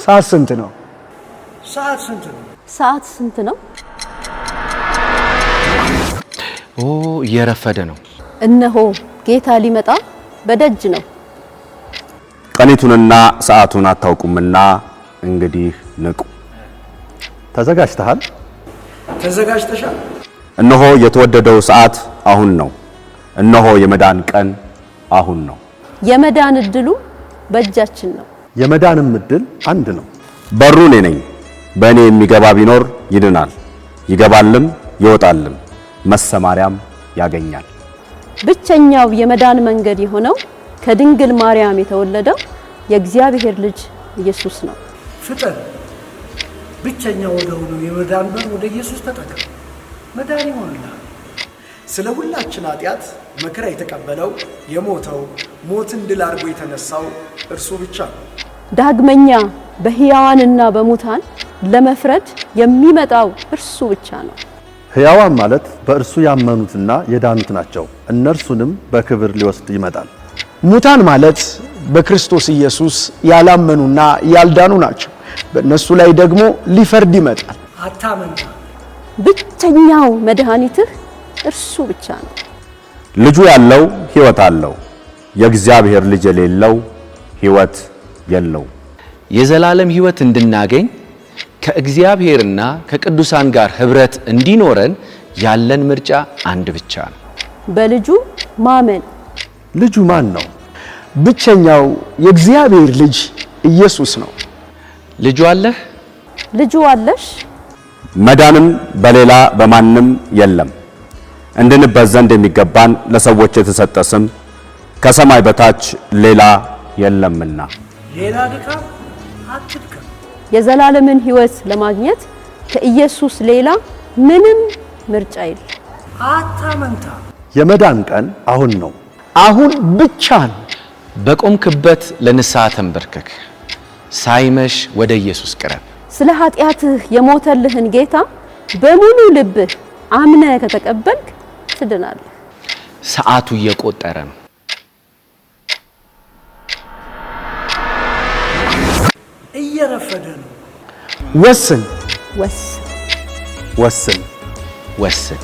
ሰዓት ስንት ነው? ሰዓት ስንት ነው? ሰዓት ስንት ነው? ኦ፣ እየረፈደ ነው። እነሆ ጌታ ሊመጣ በደጅ ነው። ቀኒቱንና ሰዓቱን አታውቁምና እንግዲህ ንቁ። ተዘጋጅተሃል? ተዘጋጅተሻል? እነሆ የተወደደው ሰዓት አሁን ነው። እነሆ የመዳን ቀን አሁን ነው። የመዳን እድሉ በእጃችን ነው። የመዳንም እድል አንድ ነው። በሩ እኔ ነኝ። በእኔ የሚገባ ቢኖር ይድናል፣ ይገባልም ይወጣልም፣ መሰማሪያም ያገኛል። ብቸኛው የመዳን መንገድ የሆነው ከድንግል ማርያም የተወለደው የእግዚአብሔር ልጅ ኢየሱስ ነው። ፍጠን። ብቸኛ ወደ ሆነው የመዳን በር ወደ ኢየሱስ ተጠጋ፣ መዳን ይሆንልሃል። ስለ ሁላችን ኃጢአት መከራ የተቀበለው፣ የሞተው፣ ሞትን ድል አድርጎ የተነሳው እርሱ ብቻ ነው። ዳግመኛ በሕያዋንና በሙታን ለመፍረድ የሚመጣው እርሱ ብቻ ነው። ሕያዋን ማለት በእርሱ ያመኑትና የዳኑት ናቸው። እነርሱንም በክብር ሊወስድ ይመጣል። ሙታን ማለት በክርስቶስ ኢየሱስ ያላመኑና ያልዳኑ ናቸው። በእነሱ ላይ ደግሞ ሊፈርድ ይመጣል። አታመንታ። ብቸኛው መድኃኒትህ እርሱ ብቻ ነው። ልጁ ያለው ሕይወት አለው፣ የእግዚአብሔር ልጅ የሌለው ሕይወት የለው። የዘላለም ሕይወት እንድናገኝ፣ ከእግዚአብሔርና ከቅዱሳን ጋር ኅብረት እንዲኖረን ያለን ምርጫ አንድ ብቻ ነው። በልጁ ማመን። ልጁ ማን ነው? ብቸኛው የእግዚአብሔር ልጅ ኢየሱስ ነው። ልጁ አለህ? ልጁ አለሽ? መዳንም በሌላ በማንም የለም። እንድንበት ዘንድ የሚገባን ለሰዎች የተሰጠ ስም ከሰማይ በታች ሌላ የለምና። ሌላ ድካም አትድከም። የዘላለምን ሕይወት ለማግኘት ከኢየሱስ ሌላ ምንም ምርጫ የለም። አታመንታ። የመዳን ቀን አሁን ነው። አሁን ብቻ ነው። በቆምክበት ለንስሐ ተንበርከክ፣ ሳይመሽ ወደ ኢየሱስ ቅረብ። ስለ ኃጢአትህ የሞተልህን ጌታ በሙሉ ልብህ አምነህ ከተቀበልክ ትድናለህ። ሰዓቱ እየቆጠረ ነው። እየረፈደ ነው። ወስን። ወስን። ወስን። ወስን።